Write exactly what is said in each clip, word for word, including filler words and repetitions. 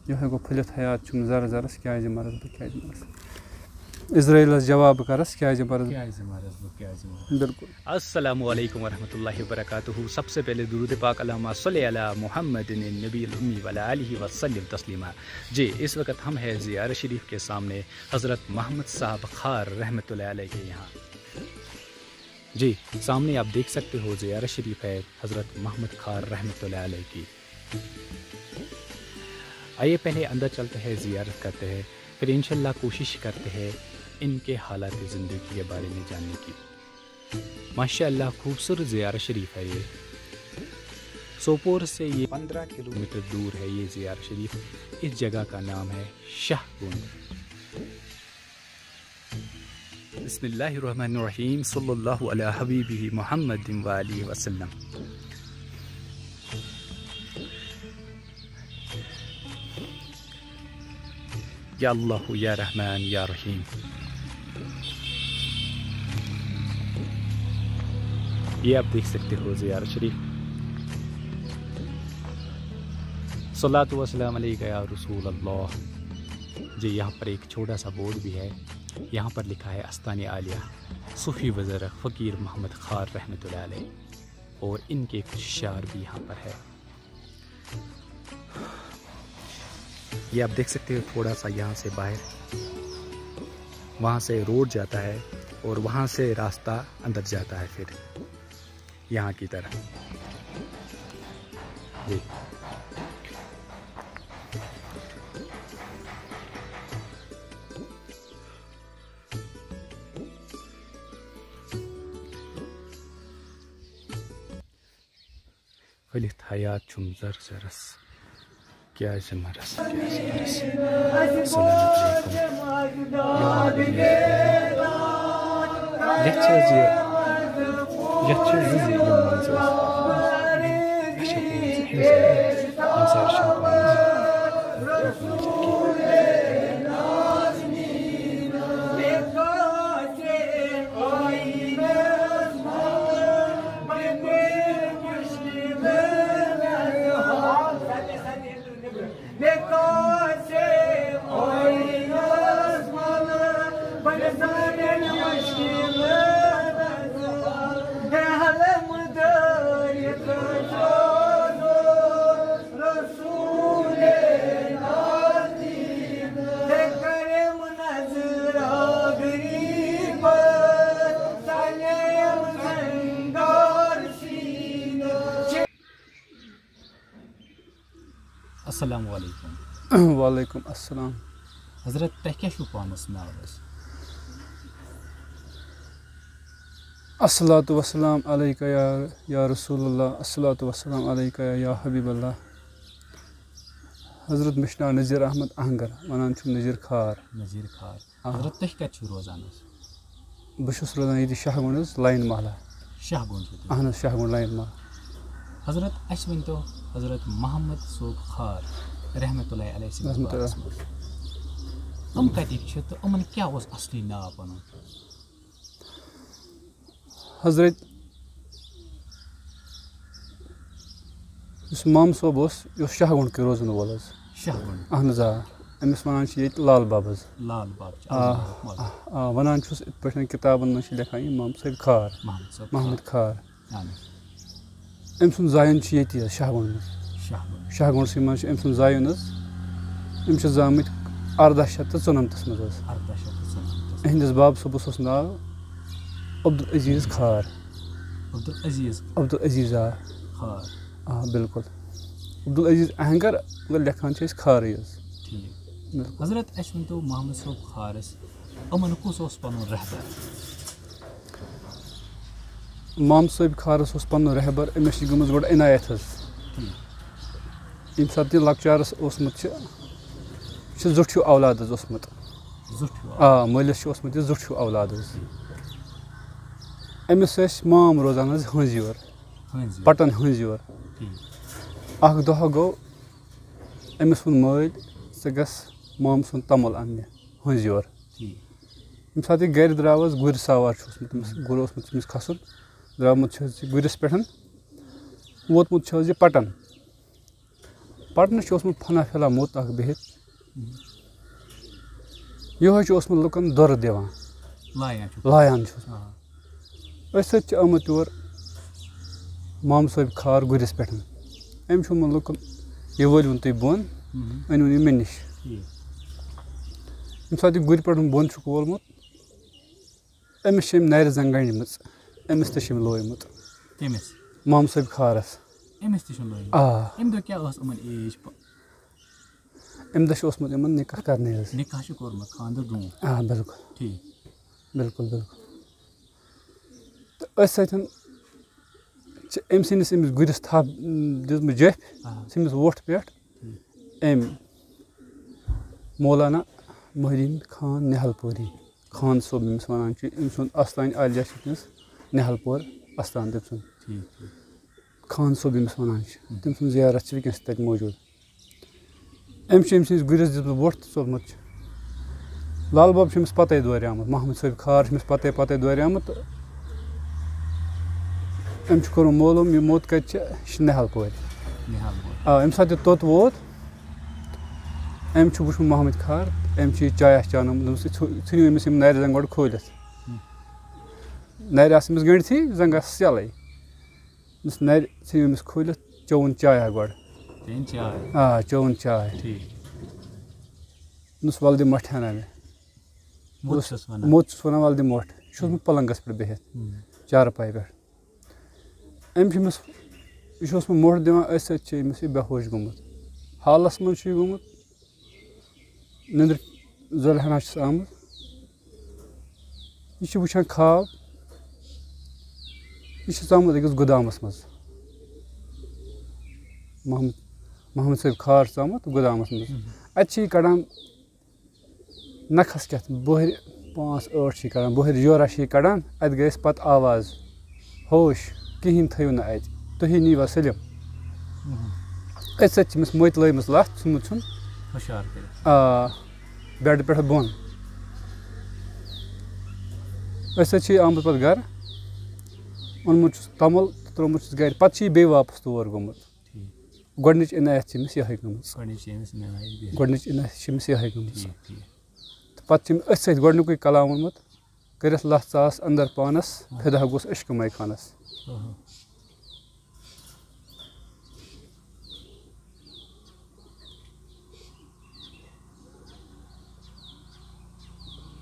یِہوٚے گوٚو پھٔلِتھ حیات چھُم زَرٕ زَرَس، کیٛازِ مَرَس بہٕ، کیٛازِ مَرَس؟ عزرائیلَس جواب کَرَس، کیٛازِ مَرَس بہٕ؟ کیٛازِ مَرَس بہٕ، کیٛازِ مَرَس؟ بِلکُل۔ السلام علیکم ورحمۃ اللہ وبرکاتہ۔ سب سے پہلے درود پاک، اللہم صلی علی محمد النبی الامی وعلی آلہ وسلم تسلیما۔ جی، اس وقت ہم ہیں زیارت شریف کے سامنے، حضرت محمد صاحب خار رحمۃ اللہ علیہ کے یہاں۔ جی، سامنے آپ دیکھ سکتے ہو، زیارت شریف ہے حضرت محمد خار رحمۃ اللہ علیہ کی۔ آئیے، پہلے اندر چلتے ہیں، زیارت کرتے ہیں، پھر انشاءاللہ کوشش کرتے ہیں ان کے حالات زندگی کے بارے میں جاننے کی۔ ماشاءاللہ، خوبصورت زیارت شریف ہے یہ۔ سوپور سے یہ پندرہ کلومیٹر دور ہے یہ زیارت شریف۔ اس جگہ کا نام ہے شاہ گنڈ۔ بسم اللہ الرحمن الرحیم، صلی اللہ علی حبیبہ محمد و علیہ وسلم۔ یا اللہ، یا رحمان، یا رحیم۔ یہ آپ دیکھ سکتے ہو زیارت شریف۔ صلاۃ و سلام علیک یا رسول اللہ۔ جی، یہاں پر ایک چھوٹا سا بورڈ بھی ہے، یہاں پر لکھا ہے استان عالیہ صوفی بزرگ فقیر محمد خار رحمۃ اللہ علیہ، اور ان کے کچھ شعر بھی یہاں پر ہے۔ یہ آپ دیکھ سکتے ہو، تھوڑا سا یہاں سے باہر، وہاں سے روڈ جاتا ہے اور وہاں سے راستہ اندر جاتا ہے پھر یہاں کی طرح۔ جی۔ پھٔلِتھ حیات چھُم زر زرس، کیٛازِ مرس، کیٛازِ مرس؟ السلام علیکم۔ یَتھ چھِ حظ یہِ، یَتھ چھِ زٕ زٕ یِم مان ژٕ اَسہِ۔ اَسہِ چھِ پانہٕ ؤنۍ ہمساے، ہمساے چھِ پانہٕ ؤنۍ۔ السلام علیکم۔ وعلیکم السلام۔ حضرت، تۄہہِ کیٛاہ چھُو پانَس ناو حظ؟ الصلاۃ والسلام علیک یا، یا رسول اللہ، الصلاۃ والسلام علیک یا حبیب اللہ۔ حضرت، مےٚ چھُ ناو نذیر احمد اہنگر، وَنان چھُم نذیر کھار۔ نذیر کھار۔ آ۔ حضرت، تُہۍ کَتہِ چھِو روزان حظ؟ بہٕ چھُس روزان ییٚتہِ شاہ گُنٛڈ حظ، لایِن محلہ۔ شاہ گُنٛڈ چھُو تُہۍ؟ اہن حظ، شاہ گُنٛڈ لایِن محلہ۔ حضرت، اَسہِ ؤنۍ تو، حضرت محمد صٲب خار رحمتہ اللہ علیہ سٕنٛدِس رحمتہ اللہ۔ بارَس منٛز۔ یِم کَتِکۍ چھِ تہٕ یِمَن کیٛاہ اوس اَصلی ناو پَنُن؟ حضرت، یُس مام صٲب اوس، یہِ اوس شاہ گُنٛڈ کہِ روزَن وول حظ۔ شاہ گُنٛڈ۔ اہن حظ، آ۔ أمِس وَنان چھِ ییٚتہِ لال باب حظ۔ لال باب چھِ آ، اَصلی ناو۔ آ، آ، وَنان چھُس، یِتھ پٲٹھۍ کِتابَن منٛز چھِ لیکھان یہِ محمد سید کھار، محمد صٲب محمد خار۔ کھار۔ اہن حظ۔ أمۍ سُنٛد زایُن چھُ ییٚتی حظ، شاہ گُنٛڈ منٛز۔ شاہ گُنٛڈ۔ شاہ گُنٛڈسٕے منٛز چھُ أمۍ سُنٛد زایُن حظ۔ أمۍ چھِ زامٕتۍ اَرداہ شیٚتھ تہٕ ژُنَمتَس منٛز حظ۔ اَرداہ شیٚتھ تہٕ ژُنَمتَس۔ أہِنٛدِس باب صٲبَس اوس ناو عبدالعزیٖز کھار۔ عبدالعزیٖز۔ عبدالعزیٖز، آ۔ خار۔ آ، بِلکُل۔ عبدالعزیٖز اہنگر، مگر لیکھان چھِ أسۍ کھارٕے حظ۔ ٹھیٖک۔ بِلکُل۔ حضرت، اَسہِ ؤنۍ تو محمد صٲب خارَس، یِمَن کُس اوس پَنُن رہبر؟ مام صٲب خارَس اوس پَنُن رہبر، أمِس چھِ گٔمٕژ گۄڈٕ عنایت حظ۔ ٹھیٖک۔ ییٚمہِ ساتہٕ یہِ لۄکچارَس اوسمُت چھِ، یہِ چھُ زیُٹھ ہیوٗ اولاد حظ اوسمُت۔ زیُٹھ ہیوٗ۔ آ، مٲلِس چھُ اوسمُت یہِ زیُٹھ ہیوٗ اولاد حظ۔ أمِس ٲسۍ مام روزان حظ ہٕنٛزۍ یور، ہٕنٛزۍ یور۔ پَٹَن ہٕنٛزۍ یور۔ ٹھیٖک۔ اَکھ دۄہ گوٚو، أمِس ووٚن مٲلۍ، "ژٕ گژھ مام سُنٛد توٚمُل اَننہِ ہٕنٛزۍ یور۔" ٹھیٖک۔ ییٚمہِ ساتہٕ یہِ گَرِ درٛاو حظ، گُرۍ سوار چھُ اوسمُت أمِس، گُر اوسمُت أمِس کھَسُن، درٛامُت چھُ حظ یہِ گُرِس پٮ۪ٹھ، ووتمُت چھُ حظ یہِ پَٹَن۔ پرنہٕ چھُ اوسمُت فنا فلا موٚت اکھ بِہِتھ۔ یِہوٚے چھُ اوسمُت لُکن دۄرٕ دِوان، لایان چھُ۔ لایان چھُس۔ آ۔ أسۍ سۭتۍ چھِ آمٕتۍ یور مامہٕ صٲب کھار گُرِس پٮ۪ٹھ۔ أمۍ چھُ ووٚنمُت لُکن، "یہِ وٲلۍوُن تُہۍ بۄن، مہم۔ أنۍوُن یہِ مےٚ نِش۔" ٹھیٖک۔ ییٚمہِ ساتہٕ یہِ گُرِ پٮ۪ٹھ بۄن چھُکھ وولمُت، أمِس چھِ أمۍ نَرِ زنٛگہٕ گنٛڈِمٕژ، أمِس تہِ چھِ أمۍ لویمُت۔ کٔمِس؟ مامہٕ صٲب کھارس۔ أمِس تہِ چھُ لویمُت۔ آ۔ اَمہِ دۄہ کیٛاہ ٲس یِمن ایج؟ اَمہِ دۄہ چھُ اوسمُت یِمن نِکاح کرنٕے حظ۔ نِکاح چھُ کوٚرمُت خانٛدر برٛونٛہہ۔ آ، بِلکُل۔ ٹھیٖک۔ بِلکُل، بِلکُل۔ تہٕ أتھۍ سۭتۍ چھِ أمۍ سٕنٛدِس أمِس گُرِس تھپھ، م، دِژمٕژ جٮ۪پھ، آ۔ ژھٕنمٕژ وۄٹھ پٮ۪ٹھ۔ ٹھیٖک۔ أمۍ مولانا محی الدین خان نِہل پوری، خان صٲب ییٚمِس وَنان چھِ، أمۍ سُنٛد اَستان عالیہ چھُ تٔمِس نِہل پور اَستان تٔمۍ سُنٛد۔ ٹھیٖک، ٹھیٖک۔ خان صٲب ییٚمِس وَنان چھِ، ہُم۔ تٔمۍ سُنٛد زیارت چھِ وٕنکیٚنَس تہِ تَتہِ موٗجوٗد۔ أمۍ چھِ أمۍ سٕنٛدِس گُرِس دِژمٕژ وۄٹھ تہٕ ژوٚلمُت چھِ۔ لال باب چھُ أمِس پَتَے دورِ آمُت، محمد صٲب کھار چھُ أمِس پَتَے پَتَے دورِ آمُت تہٕ أمۍ چھُ کوٚرمُت معلوٗم، یہِ موٚت کَتہِ چھِ، یہِ چھِ نِہَل پورِ۔ نِہَل پورِ۔ آ، ییٚمہِ ساتہٕ یہِ توٚت ووت، أمۍ چھُ وٕچھمُت محمد کھار، أمۍ چھُ یہِ چایَس چانومُت، دوٚپمَس، "یہِ ژھُ-، ژھٕنِو أمِس یِم نَرِ زَنٛگہٕ گۄڈٕ کھوٗلِتھ۔" ہُم۔ نَرِ آسہٕ أمِس گٔنٛڈتھٕے، زَنٛگہٕ آسہٕ یَلَے۔ دوٚپمَس، "نَرِ ژھٕنِو أمِس کھوٗلِتھ، چوٚوُن چایہ گۄڈٕ۔" چیٚن چاے۔ آ، چوٚوُن چاے۔ ٹھیٖک۔ دوٚپمَس، "وَلہٕ دِ مَٹھ ہنا مےٚ۔" موٚت چھُس وَنان۔ موٚت چھُس وَنان، "وَلہٕ دِ مَٹھ۔" یہِ چھُس بہٕ پَلنٛگَس پٮ۪ٹھ بِہِتھ، ہُم۔ چارپاے پٮ۪ٹھ۔ أمۍ چھُ أمِس، یہِ چھُ اوسمُت مۄٹھ دِوان، أتھۍ سۭتۍ چھُ أمِس یہِ بے ہوش گوٚمُت۔ حالَس منٛز چھُ یہِ گوٚمُت، نِندرِ زۄلہِ ہنا چھُس آمُت۔ یہِ چھُ وٕچھان خواب۔ یہِ چھُ ژامُت أکِس گُدامَس منٛز۔ محمد، محمد صٲب کھار ژامُت گُدامَس منٛز۔ مہم۔ اَتہِ چھِ یہِ کَڑان نَکھَس کٮ۪تھ، بۄہرِ پانٛژھ ٲٹھ چھِ یہِ کَڑان، بۄہرِ جورا چھِ یہِ کَڑان۔ اَتہِ گٔیَس پَتہٕ آواز، "ہوش، کِہیٖنۍ تھٲیِو نہٕ اَتہِ، تُہی نِیٖوا سٲلِم؟" مہم۔ أتھۍ سۭتۍ چھِ أمِس مٔتۍ لٲیمٕژ لَتھ، ژھُنمُت چھُن۔ ہُشار کٔرِتھ۔ آ، بیڈ پٮ۪ٹھ بۄن۔ أسۍ حظ چھِ آمٕتۍ پَتہٕ گَرٕ، اوٚنمُت چھُس توٚمُل تہٕ ترٛوومُت چھُس گَرِ۔ پَتہٕ چھُ یہِ بیٚیہِ واپَس تور گوٚمُت۔ ٹھیٖک۔ گۄڈٕنِچ عنایت چھِ أمِس یِہوٚے گٔمٕژ۔ گۄڈٕنِچ چھِ أمِس عنایت بیٚیہِ۔ گۄڈٕنِچ عنایت چھِ أمِس یِہوٚے گٔمٕژ۔ ٹھیٖک، ٹھیٖک۔ تہٕ پَتہٕ چھِ أمۍ أتھۍ سۭتۍ گۄڈٕنیُکُے کلام ووٚنمُت، کٔرِتھ لَتھ ژاس اَندَر پانَس، ہاں۔ فِدا گوٚژھ عشقہٕ مَے خانَس۔ ہاں، ہاں۔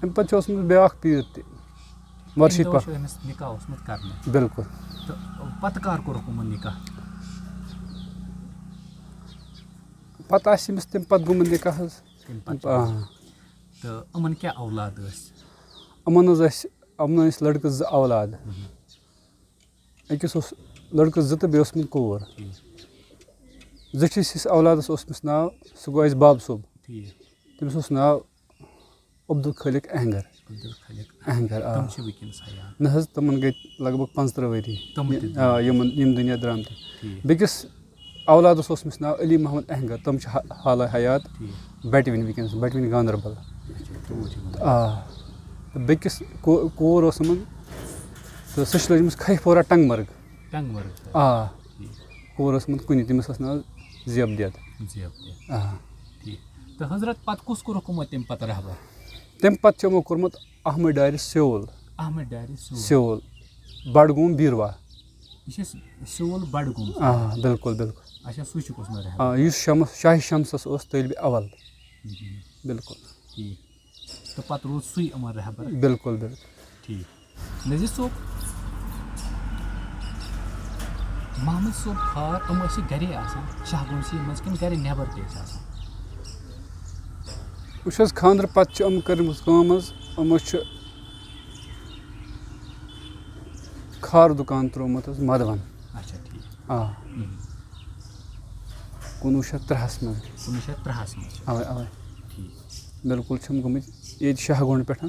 اَمہِ پَتہٕ چھُ اوسمُت بیٛاکھ پیٖر تہِ، مُرشِد اَمہِ دۄہ پَتھ۔ چھُ أمِس نِکاح اوسمُت کرنہٕ۔ بِلکُل۔ تہٕ پَتہٕ کر کوٚرُکھ یِمَن نِکاح؟ پَتہٕ آسہِ أمِس تَمہِ پَتہٕ گوٚمُت نِکاح حظ۔ تَمہِ پَتہٕ چھُ آ۔ گوٚمُت۔ تہٕ یِمَن کیٛاہ اولاد ٲسۍ؟ یِمَن حظ ٲسۍ، یِمَن ٲسۍ لٔڑکہٕ زٕ اولاد۔ مہم۔ أکِس اوس لٔڑکہٕ زٕ تہٕ بیٚیہِ اوس مےٚ کوٗر۔ ٹھیٖک۔ زِٹھِس یُس اولادَس اوس أمِس ناو، سُہ گوٚو اَسہِ باب صٲب۔ ٹھیٖک۔ تٔمِس اوس ناو عبدالخالق اہنگر۔ عبدالخالق۔ اہنگر، آ۔ تِم چھِ وٕنکیٚنَس حیات؟ نہ حظ، تِمَن گٔے لگ بھگ پنٛژترٛہ ؤری۔ تِم تہِ آ، درٛامٕتۍ۔ یِمَن، یِم دُنیا درٛامٕتۍ۔ ٹھیٖک۔ بیٚکِس اولادَس اوس أمِس ناو علی محمد اہنگر، تِم چھِ حا-، حالہ حیات۔ ٹھیٖک۔ بَٹوِنۍ وٕنکیٚنَس، بَٹوِنۍ گاندربل۔ اچھا، توٗرۍ چھِ گاندربل۔ آ۔ تہٕ بیٚکِس کو-، کوٗر ٲس یِمَن، تہٕ سۄ چھِ لٔجمٕژ کھہہِ پورہ ٹنٛگ مرگ۔ ٹنٛگ مرگ۔ آ۔ ٹھیٖک۔ کوٗر ٲس یِمَن کُنہِ، تٔمِس اوس ناو زیب دٮ۪د۔ زیب دٮ۪د۔ آ۔ ٹھیٖک۔ تہٕ حضرت پَتہٕ کُس کوٚرُکھ یِمو تَمہِ پَتہٕ رہبر؟ تَمہِ پَتہٕ چھِ یِمو کوٚرمُت احمد ڈارِ سیول۔ احمد ڈارِ سیول۔ سیول۔ بَڈگوم بیٖروا۔ یہِ چھِ سیول بَڈگوم۔ آ، بِلکُل، بِلکُل۔ اچھا، سُے چھُکھ اوسمُت رہبر۔ آ، یُس شمس، شاہِ شمسَس اوس طٲلبِ اول۔ مہم۔ بِلکُل۔ ٹھیٖک۔ تہٕ پَتہٕ روٗد سُے یِمَن رہبر۔ بِلکُل، بِلکُل۔ ٹھیٖک۔ نذیٖر صٲب، محمد صٲب کھار، یِم ٲسۍ گَرے آسان، شاہ گونسی منٛز کِنہٕ گَرِ نٮ۪بر تہِ ٲسۍ آسان؟ وٕچھ حظ، خانٛدرٕ پَتہٕ چھِ یِم کٔرمٕژ کٲم حظ، یِمو چھِ کھار دُکان ترٛوومُت حظ مَدوَن۔ اچھا، ٹھیٖک۔ آ۔ مہم۔ کُنوُہ شیٚتھ ترٛہَس منٛز۔ کُنوُہ شیٚتھ ترٛہَس منٛز۔ اَوَے، اَوَے۔ ٹھیٖک۔ بِلکُل چھِ یِم گٔمٕتۍ ییٚتہِ شاہ گونڈ پٮ۪ٹھ،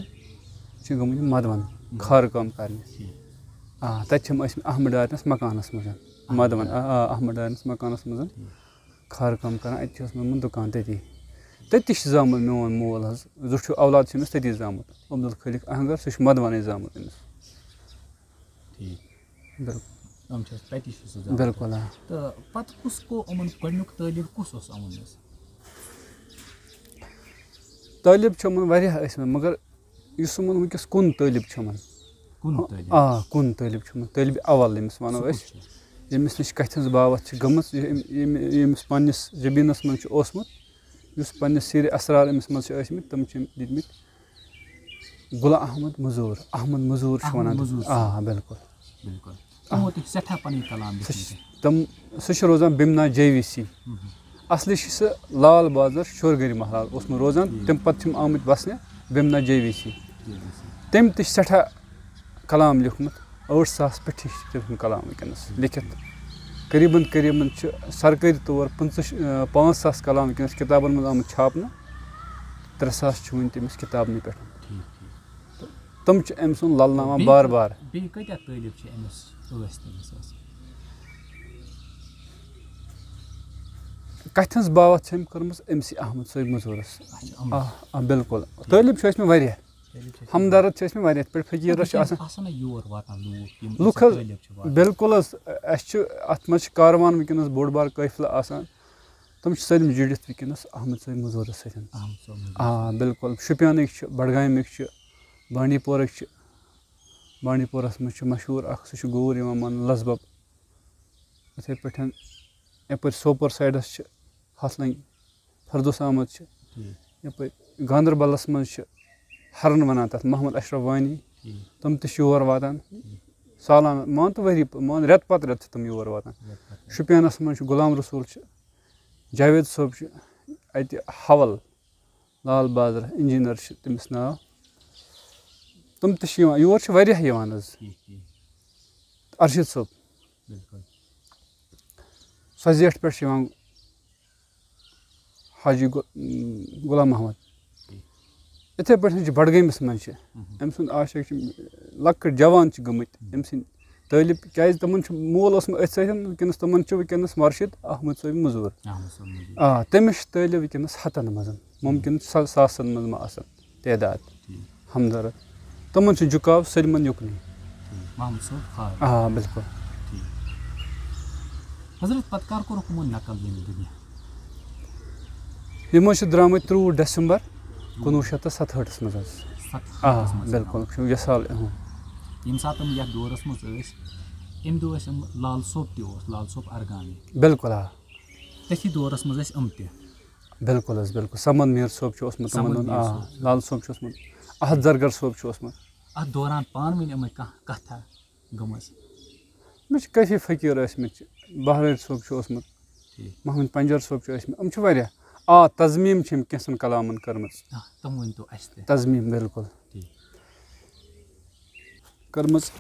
چھِ گٔمٕتۍ یِم مَدوَن مہم۔ کھارٕ کٲم کَرنہِ۔ ٹھیٖک۔ آ، تَتہِ چھِ یِم ٲسمٕتۍ احمد ڈارنِس مکانَس منٛز۔ احمد مَدوَن، ڈار۔ آ، آ، احمد ڈارنِس مکانَس منٛز۔ ٹھیٖک۔ کھارٕ کٲم کَران، اَتہِ چھِ اوسمُت یِمَن دُکان تٔتی۔ تٔتی چھِ زامُت میون مول حظ، زیُٹھ ہیوٗ اولاد چھِ أمِس تٔتی زامُت۔ عبدالخالق اہنگر، سُہ چھُ مَدوَنٕے زامُت أمِس۔ ٹھیٖک۔ بِلکُل۔ یِم چھِ اَسہِ تَتی چھِ سُہ زیادٕ۔ بِلکُل، آ۔ تہٕ پَتہٕ کُس گوٚو یِمَن گۄڈٕنیُک طٲلب کُس اوس یِمَن منٛز؟ طٲلب چھِ یِمَن واریاہ ٲسۍ مٕتۍ، مگر یُس یِمَن وٕنکیٚس کُن طٲلب چھُ یِمَن۔ کُن طٲلب؟ آ، کُن طٲلب چھُ یِمَن، طٲلب اول ییٚمِس وَنو سُہ کُس أسۍ۔ چھُ؟ ییٚمِس نِش کَتھِ ہٕنٛز باوَتھ چھِ گٔمٕژ، یہِ-، ییٚمہِ-، ییٚمِس پنٛنِس جبیٖنَس منٛز چھُ اوسمُت، یُس پنٛنِس سیٖرِ اسرار أمِس منٛز چھِ ٲسمٕتۍ، تِم چھِ أمۍ دِتمٕتۍ غلام احمد مزور، احمد مزور چھِ احمد وَنان۔ مزور صٲب۔ آ، بِلکُل۔ بِلکُل۔ تِمو تہِ چھِ سٮ۪ٹھاہ پَنٕنۍ کلام سُہ لیکھمٕتۍ۔ چھِ تِم، سُہ چھِ روزان بِمنا جے وی سی۔ مہم۔ اصلی چھِ سُہ لال بازر شورگٔری محلہ اوسمُت روزان۔ ٹھیٖک۔ تَمہِ پَتہٕ چھِ یِم آمٕتۍ وَسنہِ Bemina J V C. J V C. تٔمۍ تہِ چھِ سٮ۪ٹھاہ کلام لیوٚکھمُت۔ ٲٹھ ساس پٮ۪ٹھی چھِ تٔمۍ سُنٛد کلام وٕنکیٚنَس لیکھِتھ۔ قریٖباً، قریٖباً چھِ سرکٲرۍ طور پٕنٛژٕہ، پانٛژھ ساس کلام وٕنکیٚنَس کِتابَن منٛز آمُت چھاپنہٕ۔ ترٛےٚ ساس چھِ وٕنہِ تٔمِس کِتابنٕے پٮ۪ٹھ۔ ٹھیٖک، ٹھیٖک۔ تِم چھِ أمۍ سُنٛد لَلناوان بیٚیہِ بار کٔہ-، بار۔ بیٚیہِ کۭتیٛاہ طٲلب چھِ أمِس ٲسۍ تٔمِس ٲسۍ؟ کَتھِ ہٕنٛز باوَتھ چھِ أمۍ کٔرمٕژ أمۍ سی احمد صٲب مٔزوٗرَس۔ اچھا، یِم آ، آ، بِلکُل۔ طٲلب چھِ ٲسۍ مےٚ واریاہ۔ طٲلب چھِ ٲسۍ مےٚ ہمدرد چھِ ٲسۍ مےٚ واریاہ، یِتھ پٲٹھۍ فقیٖر چھِ وٕنکیٚن آسان۔ آسان نہ یور واتان لوٗکھ، یِم لُکھ أمِس حظ، طٲلب چھِ واتان۔ بِلکُل حظ، اَسہِ چھُ اَتھ منٛز چھِ کاروان وٕنکیٚنَس بوٚڑ بار قٲفلہٕ آسان۔ تِم چھِ سٲلِم جُڑِتھ وٕنکیٚنَس احمد صٲب مٔزوٗرَس سۭتۍ۔ احمد صٲب مٔزوٗر۔ آ، بِلکُل۔ شُپینٕکۍ چھِ، بڈگامِکۍ چھِ، بانڈی پورٕکۍ چھِ۔ بانڈی پورہَس منٛز چھُ مشہوٗر اَکھ، سُہ چھُ گوٗر یِوان ماننہٕ، لَسبَب۔ یِتھَے پٲٹھۍ یَپٲرۍ سوپور سایڈَس چھِ ہَتھ لَنٛگۍ فردوس احمد چھِ۔ ٹھیٖک۔ یَپٲرۍ گاندَربَلَس منٛز چھِ ہَرَن وَنان تَتھ، محمد اشرف وانی۔ ٹھیٖک۔ تِم تہِ چھِ یور واتان۔ ٹھیٖک۔ سالانہٕ، مان تہٕ ؤری، مان رٮ۪تہٕ پَتہٕ رٮ۪تہٕ چھِ تِم یور واتان۔ رٮ۪تہٕ پَتہٕ رٮ۪تہٕ۔ شُپینَس منٛز چھُ غلام رسول چھُ، جاوید صٲب چھُ، اَتہِ حول لال بازر انجینئر چھُ تٔمِس ناو۔ تِم تہِ چھِ یِوان، یور چھِ واریاہ یِوان حظ۔ ٹھیٖک، ٹھیٖک۔ ارشد صٲب۔ بِلکُل۔ سۄ زیٹھ پٮ۪ٹھ چھِ یِوان حاجی غو-، غلام محمد۔ ٹھیٖک۔ یِتھَے پٲٹھۍ چھِ بڈگٲمِس منٛز چھِ۔ مہم۔ أمۍ سُنٛد عاشق چھِ لۄکٕٹۍ جوان چھِ گٔمٕتۍ۔ مہم۔ أمۍ سٕنٛدۍ طٲلب، کیٛازِ تِمَن چھُ مول اوسمُت أتھۍ سۭتۍ، وٕنکیٚنَس تِمَن چھُ وٕنکیٚنَس مرشد احمد صٲب مٔزوٗر۔ احمد صٲب مٔزوٗر۔ آ، تٔمِس چھِ طٲلب وٕنکیٚنَس ہَتَن منٛز، مُمکِن سا-، ساسَن منٛز ما آسَن تعداد۔ ٹھیٖک۔ ہمدرد۔ تِمَن چھُ جُکاو سٲلمَن یُکنُے۔ ٹھیٖک۔ محمد صٲب خان۔ آ، بِلکُل۔ ٹھیٖک۔ حضرت، پَتہٕ کَر کوٚرُکھ یِمو نقل ییٚمہِ دُنیا؟ یِم حظ چھِ درٛامٕتۍ ترٛۆوُہ ڈسمبر کُنوُہ شیٚتھ تہٕ ستہٲٹھَس منٛز حظ۔ ستہٲٹھَس آ، منٛز بِلکُل، درٛامٕتۍ۔ چھُ یہِ سال، اہم۔ ییٚمہِ ساتہٕ یِم یَتھ دورَس منٛز ٲسۍ، اَمہِ دۄہ ٲسۍ یِم لال صٲب تہِ اوس، لال صٲب ارگانی۔ بِلکُل، آ۔ تٔتھی دورَس منٛز ٲسۍ یِم تہِ۔ بِلکُل حظ، بِلکُل۔ صمد میٖر صٲب چھُ اوسمُت تِمَن صمد دۄہَن، میٖر آ، صٲب۔ لال صٲب چھُ اوسمُت، احد زرگر صٲب چھُ اوسمُت۔ اَتھ دوران پانہٕ ؤنۍ یِمَے کانٛہہ کَتھا گٔمٕژ؟ مےٚ چھِ کٲفی فقیٖر ٲسمٕتۍ، بہرٲرۍ صٲب چھُ اوسمُت، ٹھیٖک۔ محمد پنجر صٲب چھُ ٲسمٕتۍ، یِم چھِ واریاہ۔ آ، تزمیٖم چھِ أمۍ کینٛژَن کلامَن کٔرمٕژ۔ آ، تِم ؤنۍ تو اَسہِ تہِ۔ تزمیٖم، بِلکُل۔ ٹھیٖک۔ کٔرمٕژ۔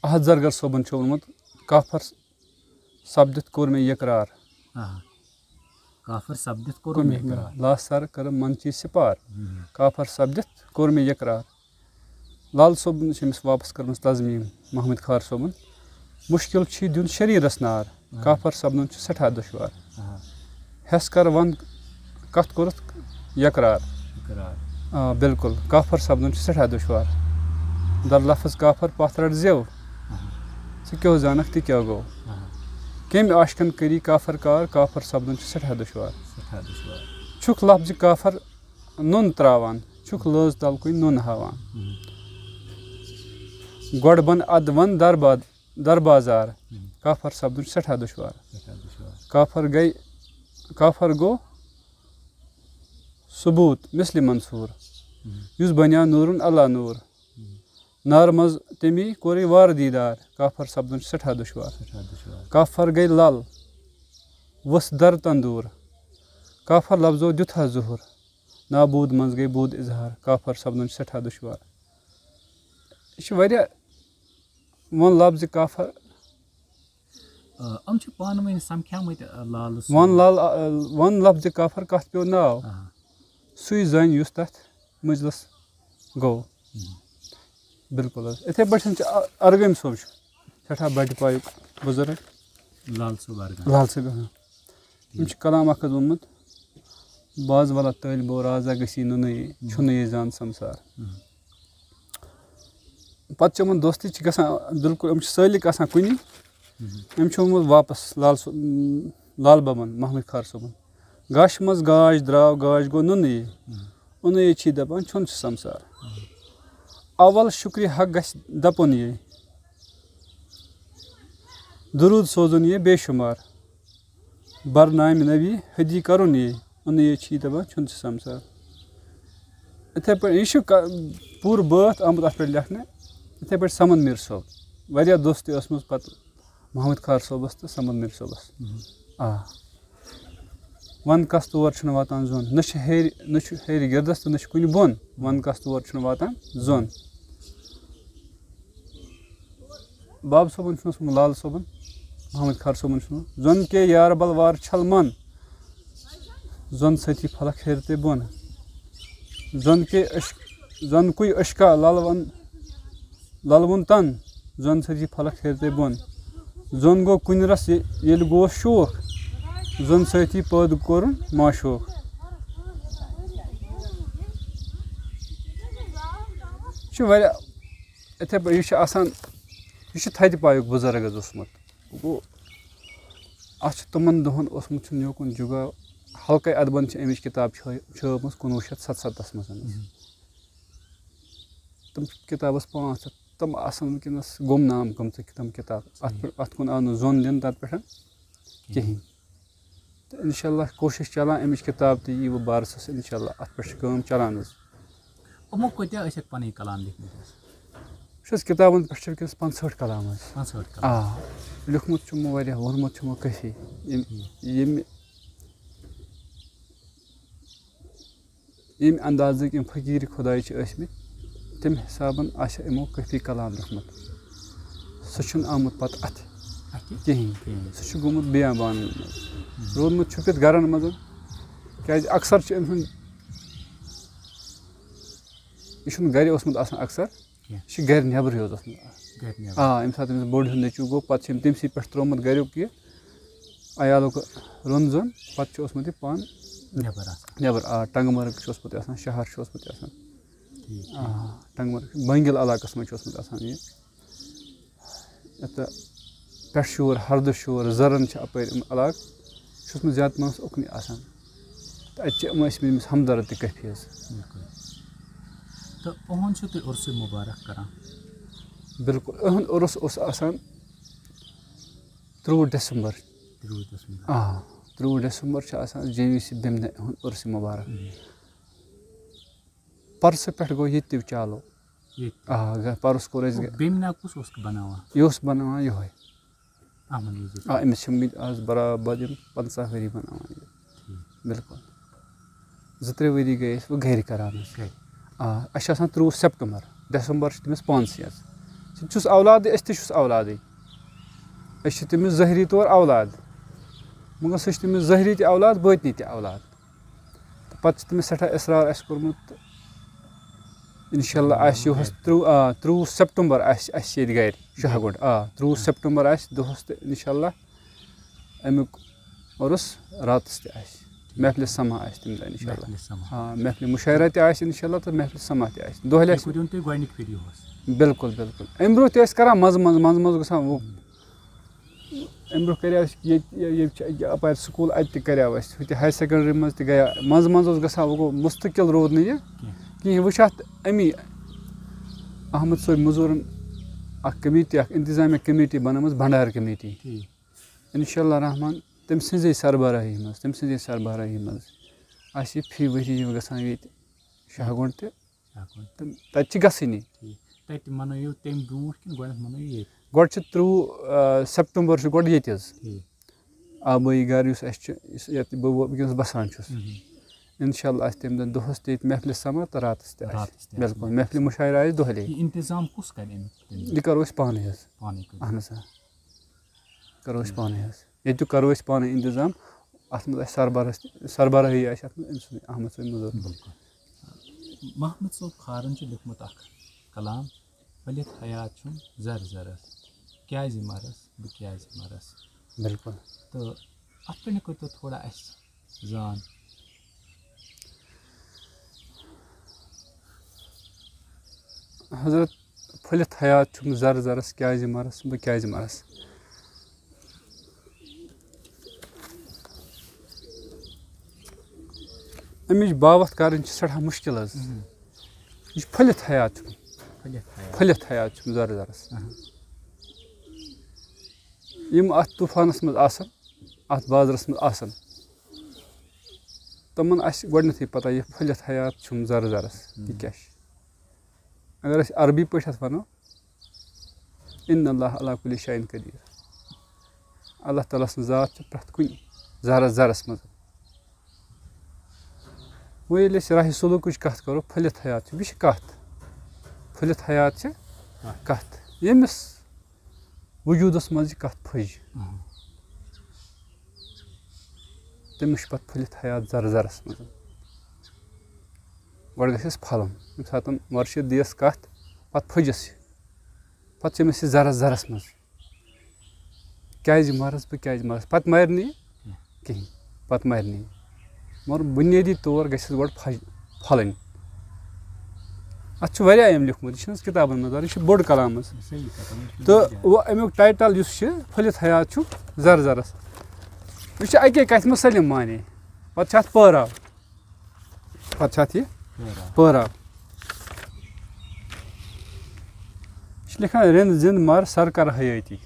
احد زرگر صٲبن چھُ ووٚنمُت، کافر سپدِتھ کوٚر مےٚ یقرار۔ آ۔ کافر سپدِتھ کوٚر کوٚر مےٚ مےٚ یقرار۔ لا سر کٔرٕم منچی سپار۔ ہم۔ کافر سپدِتھ کوٚر مےٚ یقرار۔ لال صٲبن چھِ أمِس واپس کٔرمٕژ تزمیٖم، محمد خار صٲبن۔ مُشکِل چھُے دیُن شریٖرس نار۔ آ۔ کافر سپدُن چھُ سٮ۪ٹھاہ دُشوار۔ آ۔ ہٮ۪س کر ون کتھ کوٚرُتھ یقرار۔ اقرار۔ آ، بِلکُل۔ کافر سپدُن چھُ سٮ۪ٹھاہ دُشوار۔ در لفظ کافر پتھ رٹ زیو۔ آ۔ ژٕ کیٛاہ زانکھ تہٕ کیٛاہ گوٚو؟ آ۔ کٔمۍ عاشقن کٔری کافر کار، کافر سپدُن چھُ سٮ۪ٹھاہ دُشوار۔ سٮ۪ٹھاہ دُشوار۔ چھُکھ لفظِ کافر نوٚن تراوان، چھُکھ لٲز تلکُے نوٚن ہاوان۔ ہم۔ گۄڈٕ بن ادٕ ون درباد-، دربازار، ہم۔ کافر سپدُن چھُ سٮ۪ٹھاہ دُشوار۔ سٮ۪ٹھاہ دُشوار۔ کافر گٔے، کافر گوٚو ثبوت مثلِ منصور، ہم۔ یُس بنیو نورن علی نور۔ ہم۔ نارٕ منٛز تٔمی کوٚرُے وارٕ دیٖدار، کافر سپدُن چھُ سٮ۪ٹھاہ دُشوار۔ سٮ۪ٹھاہ دُشوار۔ کافر گٔے لل، ؤژھ در تندوٗر، کافر لفظو دیُت ہا ظہور، نابوٗد منٛز گٔے بوٗد اظہار، کافر سپدُن چھُ سٮ۪ٹھاہ دُشوار۔ یہِ چھِ واریاہ، ووٚن لفظِ کافر۔ آ، یِم چھِ پانہٕ ؤنۍ سمکھیمٕتۍ، آ، لالہٕ سۭتۍ۔ ووٚن لال، آ، ووٚن لفظِ کافر کتھ پیوٚو ناو؟ آ۔ سُے زانہِ یُس تتھ مجلس گوٚو۔ ہم۔ بِلکُل حظ۔ یِتھَے پٲٹھۍ چھِ ا-، ارغٲمۍ صٲب چھُ۔ سٮ۪ٹھاہ بَڑِ پایُک بُزرٕگ لال صٲب ارگان۔ لال صٲب ارگان۔ أمۍ چھُ کلام اکھ حظ ووٚنمُت، "باز ولا طٲلبو رازا گژھی نُنٕے، چھُنہٕ یہِ زان سمسار۔" پتہٕ چھِ یِمن دوستی چھِ گژھان، بالکل یِم چھِ سٲلِک آسان کُنی۔ أمۍ چھُ ووٚنمُت واپس لال صٲب، لال بابن، محمد خار صٲبن، "گاشہِ منٛز گاش درٛاو، گاش گوٚو نُنٕے، اُنٕے چھِ دپان چھُنہٕ چھُ سمسار۔ اول شُکرِ حق گژھِ دپُن یہِ، درود سوزُن یہِ بے شُمار، برنامہِ نبی حدی کرُن یہِ، اُنٕے چھِ دپان چھُنہٕ چھُ سمسار۔" یِتھے پٲٹھۍ یہِ چھُ کا-، پوٗرٕ بٲتھ آمُت اتھ پٮ۪ٹھ لیکھنہٕ۔ یِتھے پٲٹھۍ سمد میر صٲب، واریاہ دوستی ٲسمٕژ پتہٕ محمد خار صٲبس تہٕ سمد میر صٲبس۔ آ۔ "ون کس تور چھُنہٕ واتان زوٚن، نہ چھُ ہیرِ، نہ چھُ ہیرِ گردس تہٕ نہ چھُ کُنہِ بۄن، ون کس تور چھُنہٕ واتان زوٚن۔" باب صٲبن چھُنہٕ اوسمُت، لال صٲبن، محمد خار صٲبن چھُنہٕ، "زوٚن کے یار بل وار چھل من، زوٚن سۭتی پھلک ہیرِ تہِ بۄن، زوٚن کے عشق، زوٚن کُے عشقا لل ون۔" للوُن تن، زوٚن سۭتی پھلک ہیٚرِ تہٕ بۄن۔ زوٚن گوٚو کُنہِ رس یہِ-، ییٚلہِ گوس شوق، زوٚن سۭتی پٲدٕ کوٚرُن معشوق۔ یہِ چھُ واریاہ، یِتھے پٲٹھۍ، یہِ چھُ آسان، یہِ چھُ تھدِ پایُک بُزرگ حظ اوسمُت۔ گوٚو، اتھ چھُ تِمن دۄہن اوسمُت چھُنہٕ یوکُن جُگہ، حلقے ادبن چھِ امِچ کِتاب چھٲ-، چھٲپمٕژ کُنوُہ شیٚتھ ستستھس منٛز۔ تِم چھِ کِتاب ٲس پانٛژھ ہَتھ، تِم آسَن وٕنکیٚنَس گُمنام گٔمژٕ تِم کِتاب۔ اَتھ پٮ۪ٹھ، اَتھ کُن آو نہٕ زوٚن دِنہٕ تَتھ پٮ۪ٹھ کِہیٖنۍ۔ تہٕ اِنشاء اللہ کوٗشِش چَلان اَمِچ کِتاب تہِ یی وۄنۍ بارسَس، اِنشاء اللہ اَتھ پٮ۪ٹھ چھِ کٲم چَلان حظ۔ یِمو کۭتیٛاہ ٲسِکھ پَنٕنۍ کلام لیکھمٕتۍ حظ؟ وٕچھ حظ، کِتابَن پٮ۪ٹھ چھِ وٕنکیٚنَس پانٛژہٲٹھ کلام حظ۔ پانٛژہٲٹھ کلام۔ آ، لیوٚکھمُت چھُ یِمو واریاہ، ووٚنمُت چھُ یِمو کٲفی۔ یِم، ییٚمہِ ییٚمہِ اندازٕکۍ یِم فقیٖر خۄداے چھِ ٲسمٕتۍ، تَمہِ حسابَن آسہِ یِمو کٲفی کلام لیوٚکھمُت۔ سُہ چھُنہٕ آمُت پَتہٕ اَتھِ اَتھِ؟ کِہیٖنۍ۔ کِہیٖنۍ۔ سُہ چھُ گوٚمُت بیابانَن منٛز۔ روٗدمُت چھُ پٮ۪تھ گَرَن منٛز، کیٛازِ اکثر چھُ أمۍ سُنٛد، یہِ چھُنہٕ گَرِ اوسمُت آسان اکثر، کینٛہہ۔ یہِ چھُ گَرِ نٮ۪برٕے یوت اوسمُت۔ گَرِ نٮ۪بر۔ آ، ییٚمہِ ساتہٕ أمِس بوٚڑ ہیوٗ نیٚچوٗ گوٚو، پَتہٕ چھِ أمۍ تٔمۍ سٕے پٮ۪ٹھ ترٛوومُت گَریُک یہِ عیالُک رۄن زۄن، پَتہٕ چھُ اوسمُت یہِ پانہٕ نٮ۪بر آسان۔ نٮ۪بر، آ، ٹنٛگہٕ مرگ چھُ اوسمُت یہِ آسان، شہر چھُ اوسمُت یہِ آسان۔ ٹھیٖک۔ آ، ٹنٛگہٕ مرگ، بنٛگِل علاقَس منٛز چھُ اوسمُت آسان یہِ۔ یَتھ پٮ۪ٹھ شور، ہردٕ شور، زَرَن چھِ اَپٲرۍ یِم علاقہٕ، چھُ اوسمُت زیادٕ پَہَنَس اُکنُے آسان۔ تہٕ اَتہِ چھِ یِم ٲسمٕتۍ أمِس ہمدرد تہِ کٲفی حظ۔ بِلکُل۔ تہٕ یِہُنٛد چھُو تُہۍ عُرسہِ مُبارک کران؟ بِلکُل، یِہُنٛد عُرُس اوس آسان ترٛۆوُہ ڈسمبر۔ ترٛۆوُہ ڈسمبر۔ آ، ترٛۆوُہ ڈسمبر چھُ آسان جے وی سی بیمنہِ ہُنٛد عُرسہِ مُبارک۔ پرسہٕ پٮ۪ٹھ گوٚو ییٚتہِ تہِ چالو۔ ییٚتہِ؟ آ، گ-، پرُس کوٚر اَسہِ گ-، بیمنہِ کُس اوس بناوان؟ یہِ اوس بناوان یِہوٚے۔ احمد وزیر۔ آ، أمِس چھِ گٔمٕتۍ آز برابر یِم پنٛژاہ ؤری بناوان یہِ۔ ٹھیٖک۔ بِلکُل۔ زٕ ترٛےٚ ؤری گٔے أسۍ وۄنۍ گرِ کران حظ۔ گرِ۔ آ، اَسہِ چھِ آسان ترٛۆوُہ سیپٹمبر، دسمبر چھُ تٔمِس پانسٕے حظ۔ سُہ تہِ چھُس اولادٕے، أسۍ تہِ چھُس اولادٕے۔ أسۍ چھِ تٔمِس ظٲہری طور اولاد۔ مگر سُہ چھُ تٔمِس ظٲہری تہِ اولاد، بٲطنی تہِ اولاد۔ تہٕ پَتہٕ چھُ تٔمِس سٮ۪ٹھاہ اصرار اَسہِ کوٚرمُت۔ تہٕ اِنشاء اللہ آسہِ یِہُس ترٛۆوُہ، آ، ترٛۆوُہ سیپٹمبر آسہِ اَسہِ ییٚتہِ گرِ شاہ گُنڈ۔ آ، ترٛۆوُہ سیپٹمبر آسہِ دۄہَس تہٕ اِنشاء اللہ اَمیُک عُرُس راتَس تہِ آسہِ۔ محفلِ سما آسہِ تَمہِ دۄہ اِنشاء اللہ۔ محفلِ سما۔ آ، محفلِ مُشاعرہ تہِ آسہِ اِنشاء اللہ تہٕ محفلِ سما تہِ آسہِ۔ دۄہلہِ یہِ آسہِ۔ کوٚر تۄہہِ گۄڈٕنِکۍ پھِرِ یِہُس۔ بِلکُل، بِلکُل۔ اَمہِ برٛونٛہہ تہِ ٲسۍ کران منٛزٕ منٛزٕ، منٛزٕ منٛزٕ گژھان وۄنۍ۔ اَمہِ برٛونٛہہ کَریو اَسہِ ییٚتہِ، یہِ، ییٚتہِ چھِ أکیٛاہ اَپارِ سکوٗل، اَتہِ تہِ کَریو اَسہِ، ہُتہِ ہایر سیکنڈری منٛز تہِ گٔیو، منٛزٕ منٛزٕ اوس گژھان، وۄنۍ گوٚو مُستقل روٗد نہٕ یہِ کینٛہہ۔ کِہیٖنۍ۔ وۄنۍ چھِ اَتھ اَمی احمد صٲبۍ مٔزوٗرَن اَکھ کمیٹی، اَکھ انتظامیہ کمیٹی بَنٲومٕژ، بھنڈار کمیٹی۔ ٹھیٖک۔ اِنشاء اللہ رحمان، تٔمۍ سٕنٛزے سربراہی منٛز، تٔمۍ سٕنٛزے سربراہی منٛز آسہِ یہِ فی ؤری یِوان گژھان ییٚتہِ شاہ گُنٛڈ تہِ۔ ہٮ۪کو۔ تہٕ تَتہِ چھِ گژھٲنی۔ ٹھیٖک۔ تَتہِ مَنٲیِو تَمہِ برونٛٹھ کِنہٕ گۄڈٕنٮ۪تھ مَنٲیِو ییٚتہِ؟ گۄڈٕ چھِ ترٛۆوُہ، آ، سیپٹمبر چھُ گۄڈٕ ییٚتہِ حظ۔ ٹھیٖک۔ آبٲیی گَرٕ یُس اَسہِ چھُ، یُس ییٚتہِ بہٕ وٕنکیٚنَس بَسان چھُس۔ مہم۔ اِنشاء اللہ آسہِ تَمہِ دۄہ دۄہَس تہِ ییٚتہِ محفلِ سما تہٕ راتَس تہِ آسہِ۔ راتَس تہِ آسہِ۔ بِلکُل، محفلِ مُشاعرٕ آسہِ دۄہلے۔ یہِ اِنتظام کُس کَرِ اَمیُک تَمہِ دۄہ؟ یہِ کَرو أسۍ پانَے حظ۔ پانَے کٔرِو۔ اَہَن حظ، آ۔ کَرو أسۍ پانَے حظ۔ ییٚتیُک کَرو أسۍ پانَے اِنتظام۔ اَتھ منٛز آسہِ سربراہس-، سربراہی آسہِ اَتھ منٛز أمۍ سٕنٛدٕے، احمد صٲبۍ مٔزوٗر۔ بِلکُل۔ محمد صٲب خارن چھُ لیوٗکھمُت اکھ کلام، "پھٔلِتھ حیات چھُم زر زرس۔" کیٛازِ مَرَس، بہٕ کیٛازِ مَرَس؟ بِلکُل۔ تہٕ اَتھ پٮ۪ٹھ کٔرۍتو تھوڑا اَسہِ زان۔ حضرت، پھٔلِتھ حیات چھُم زَرٕ زَرَس، کیٛازِ مَرَس، بہٕ کیٛازِ مَرَس؟ اَمِچ باوَتھ کَرٕنۍ چھِ سٮ۪ٹھاہ مُشکِل حظ۔ یہِ چھُ پھٔلِتھ حیات چھُم، پھٔلِتھ حیات۔ پھٔلِتھ حیات چھُم زَرٕ زَرَس۔ یِم اَتھ طوٗفانَس منٛز آسَن، اَتھ بازرَس منٛز آسَن، تِمَن آسہِ گۄڈٕنٮ۪تھٕے پَتہ یہِ پھٔلِتھ حیات چھُم زَرٕ زَرَس، یہِ کیٛاہ چھِ؟ اگر أسۍ عربی پٲٹھۍ اَتھ وَنو، ان اللہ علی کل شیء قدیر، اللہ تعالیٰ سٕنٛز ذات چھِ پرٛٮ۪تھ کُنہِ ذرَس ذرَس منٛز۔ وۄنۍ ییٚلہِ أسۍ راہِ سلوٗکٕچ کَتھ کَرو، پھٔلِتھ حیات چھِ، یہِ چھِ کَتھ، پھٔلِتھ حیات چھِ کَتھ، ییٚمِس وجوٗدَس منٛز یہِ کَتھ پھٔج، تٔمِس چھُ پَتہٕ پھٔلِتھ حیات زَرٕ زَرَس منٛز۔ گۄڈٕ گژھٮ۪س پھۄلُن، ییٚمہِ ساتہٕ مُرشِد دِیَس کَتھ، پَتہٕ پھٔجِس یہِ، پَتہٕ چھِ أمِس یہِ زَرَس زَرَس منٛز۔ کیٛازِ مَرَس بہٕ، کیٛازِ مَرَس؟ پَتہٕ مَرِ نہٕ یہِ کِہیٖنۍ، پَتہٕ مَرِ نہٕ یہِ۔ مگر بُنیٲدی طور گژھٮ۪س گۄڈٕ پھَج-، پھۄلٕنۍ۔ اَتھ چھُ واریاہ أمۍ لیوٗکھمُت، یہِ چھُنہٕ حظ کِتابَن منٛز، یہِ چھُ بوٚڑ کلام حظ۔ صحیح کَتھ، یہِ چھُ تہٕ واریاہ۔ وۄنۍ اَمیُک ٹایٹَل یُس چھُ، پھٔلِتھ حیات چھُ زَرٕ زَرَس۔ یہِ چھُ اَکے کَتھِ منٛز سٲلِم معنی۔ پَتہٕ چھُ اَتھ پٲراو۔ پَتہٕ چھُ اَتھ یہِ پٲراو۔ پٲراو۔ یہِ چھُ لیکھان، رِند زِند مَر سَر کَر حیٲتی۔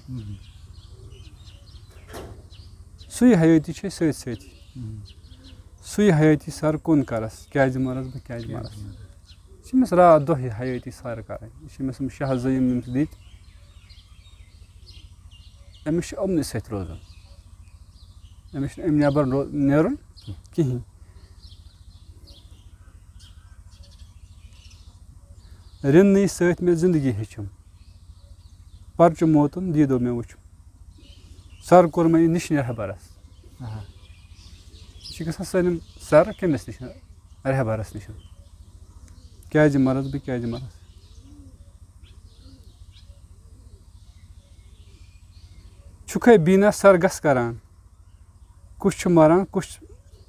سُے حیٲتی چھِ أسۍ سۭتۍ سۭتی۔ سُے حیٲتی سَر کُن کَرَس، کیٛازِ مَرَس بہٕ، کیٛازِ مَرَس؟ یہِ چھِ أمِس راتھ دۄہ یہِ حیٲتی سَر کَرٕنۍ۔ یہِ چھِ أمِس یِم شاہ زٕ یِم أمِس دِتۍ۔ أمِس چھُ یِمنٕے سۭتۍ روزُن۔ أمِس چھُنہٕ اَمہِ نٮ۪بر رو-، نیرُن کِہیٖنۍ۔ رِننٕے سۭتۍ مےٚ زِندگی ہیٚچھِم۔ پرچہٕ موتُن دیٖدو مےٚ وُچھُم۔ سر کوٚر مےٚ یہِ نِشنہِ رہبرس۔ یہِ چھُ گژھان سٲلِم سر کٔمِس نِش؟ رہبرس نِش۔ کیٛازِ مرض بہٕ، کیٛازِ مرض؟ چھُکھے بینا سر گس کران۔ کُس چھُ مران، کُس،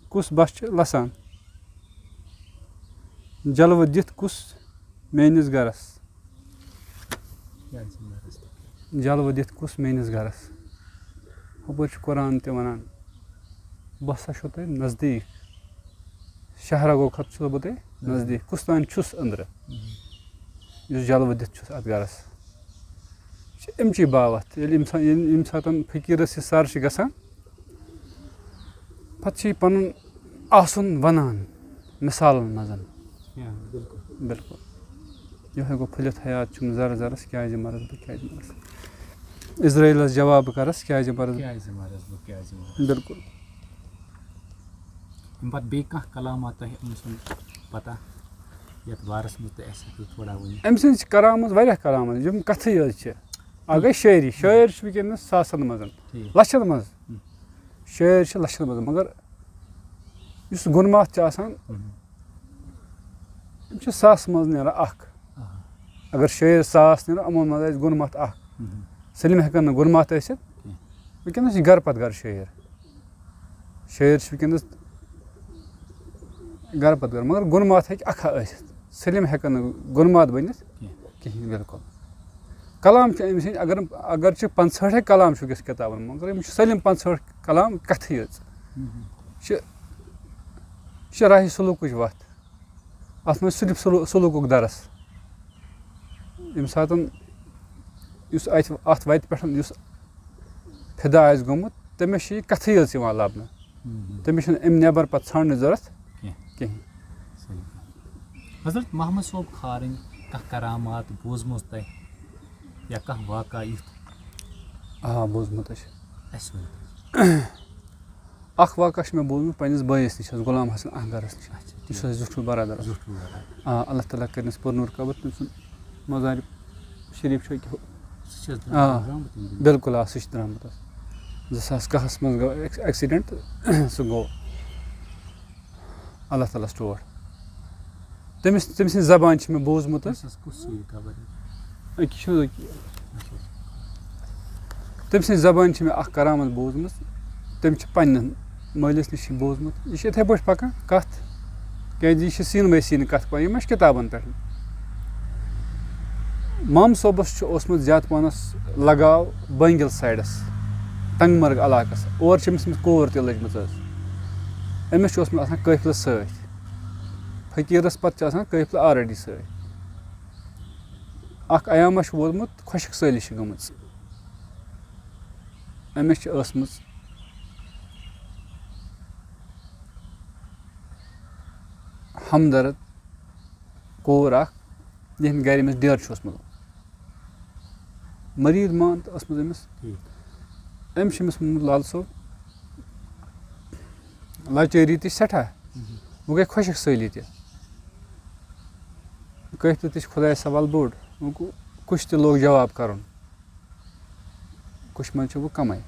کُس بس چھِ لسان؟ جلوٕ دِتھ کُس میٲنِس گرس؟ جلوٕ دِتھ کُس میٲنِس گرس؟ ہُپٲرۍ چھُ قرآن تہِ وَنان، بہٕ ہسا چھُو تۄہہِ نزدیٖک، شہرا گوٚو کھۄتہٕ چھُسو بہٕ تۄہہِ نزدیٖک، کُس تام چھُس أنٛدرٕ، یُس جلوٕ دِتھ چھُس اَتھ گرس۔ یہِ چھِ اَمچی باوَتھ، ییٚلہِ اِنسان، ییٚلہِ ییٚمہِ ساتہٕ فقیٖرَس یہِ سَر چھِ گژھان، پَتہٕ چھِ یہِ پَنُن آسُن وَنان مِثالَن منٛز۔ بِلکُل۔ یِہوٚے گوٚو پھٔلِتھ حیات چھُم زَرٕ زَرَس، کیٛازِ مَرَس بہٕ، کیٛازِ مَرَس؟ عزرائیلَس جواب بہٕ کَرَس، کیٛازِ مَرَس؟ کیٛازِ مَرَس بہٕ، کیٛازِ مَرَس؟ بِلکُل۔ اَمہِ پَتہٕ بیٚیہِ کانٛہہ کلامہ تۄہہِ أمۍ سُنٛد پَتہ یَتھ بارَس منٛز تُہۍ اَسہِ ہیٚکِو تھوڑا ؤنِتھ؟ أمۍ سٕنٛز چھِ کلامٕژ واریاہ کلامٕژ، یِم کَتھٕے یٲژ چھِ۔ اَکھ گٔے شٲعری، شٲعر چھُ وٕنکیٚنَس ساسَن منٛز، ٹھیٖک۔ لَچھَن منٛز۔ شٲعر چھِ لَچھَن منٛز، مگر یُس گُنماتھ چھُ آسان، یِم چھِ ساس منٛز نیران اَکھ۔ اگر شٲعر ساس نیران، یِمَن منٛز آسہِ گُنماتھ اَکھ۔ سٲلِم ہٮ۪کَن نہٕ گُنماتھ ٲسِتھ۔ وٕنکیٚنَس چھِ گَرٕ پَتہٕ گَرٕ شٲعر۔ شٲعر چھِ وٕنکیٚنَس گَرٕ پَتہٕ گَرٕ، مگر گُنماتھ ہیٚکہِ اَکھا ٲسِتھ۔ سٲلِم ہٮ۪کَن نہٕ گُنماتھ بٔنِتھ کِہیٖنۍ، بِلکُل۔ کلام چھُ أمۍ سٕنٛدۍ، اگر، اگر چھِ پنٛژہٲٹھے کلام چھُ وٕنکیٚس کِتابَن منٛز، مگر یِم چھِ سٲلِم پنٛژہٲٹھ کلام کَتھٕے یٲژ۔ یہِ چھِ، یہِ چھِ راہِ سلوٗکٕچ وَتھ۔ اَتھ منٛز چھِ صرف سلوٗ-، سلوٗکُک درس۔ ییٚمہِ ساتہٕ یُس اَتہِ، اَتھ وَتہِ پٮ۪ٹھ یُس فِدا آسہِ گوٚمُت، تٔمِس چھِ یہِ کَتھٕے یٲژ یِوان لَبنہٕ۔ تٔمِس چھِنہٕ اَمہِ نٮ۪بر پَتہٕ ژھانٛڈنٕچ ضوٚرَتھ کینٛہہ۔ صحیح کَتھ۔ حضرت محمد صٲب کھارٕنۍ کانٛہہ کرامات بوٗزمٕژ تۄہہِ یا کانٛہہ واقعہ یُتھ؟ آ، بوٗزمُت حظ چھُ۔ اَسہِ ؤنِو۔ اَکھ واقعہ چھُ مےٚ بوٗزمُت پنٛنِس بٲیِس نِش حظ، غلام حسن اہنگرَس نِش۔ اچھا، یُس ٹھیٖک۔ اَسہِ زیُٹھ چھُ برادر اوس۔ زیُٹھ چھُ برادر۔ آ، اللہ تعالیٰ کٔرِنَس پُرنوٗر قبر، تٔمۍ سُنٛد مزار شریٖف چھُ أکہِ ہُہ-، سُہ چھِ حظ آ، درٛامُت یِم دِنہِ؟ بِلکُل، آ، سُہ چھُ درٛامُت حظ۔ زٕ ساس کاہَس منٛز گوٚو ایکس-، ایکسیڈنٹ، سُہ گوٚو اللہ تعالیٰ ہَس ٹوٹھ۔ تٔمِس، تٔمۍ سٕنٛز زبان چھِ مےٚ بوٗزمُت حظ۔ تٔمِس حظ کُس چھُ یہِ قبر؟ أکہِ چھُ، أکہِ۔ اچھا۔ تٔمۍ سٕنٛزِ زبٲنۍ چھِ مےٚ اَکھ کرامت بوٗزمٕژ۔ تٔمۍ چھِ پنٛنٮ۪ن مٲلِس نِش یہِ بوٗزمُت۔ یہِ چھِ یِتھَے پٲٹھۍ پَکان کَتھ، کیٛازِ یہِ چھِ سیٖنہٕ وَے سیٖنہٕ کَتھ پَکان، یِم اَسہِ کِتابَن پٮ۪ٹھ۔ مام صٲبَس چھُ اوسمُت زیادٕ پَہنَس لگاو بٲنگِل سایڈَس، ٹنٛگمرگ علاقَس۔ اور چھِ أمِس، أمِس کوٗر تہِ لٔجمٕژ ٲس۔ أمِس چھُ اوسمُت آسان قٲفلہٕ سۭتۍ۔ فقیٖرَس پَتہٕ چھِ آسان قٲفلہٕ already سۭتۍ۔ اَکھ ایامہ چھُ ووتمُت، خۄشک سٲلی چھِ گٔمٕژ۔ أمِس چھِ ٲسمٕژ ہمدرد کوٗر اَکھ، یِہِنٛدِ گَرِ أمِس ڈیرٕ چھُ اوسمُت۔ مریٖد مان تہٕ ٲسمٕژ أمِس۔ ٹھیٖک۔ أمِس چھِ أمِس ووٚنمُت، "لال صٲب، لاچٲری تہِ چھِ سٮ۪ٹھاہ، وۄنۍ گٔے خۄشک سٲلی تہِ۔ قٲفلہٕ تہِ چھِ خۄدایَس سوال بوٚڑ، وۄنۍ گوٚو کُس تہِ لوگ جواب کَرُن۔" کُش منٛز چھِ وۄنۍ کَمٕے۔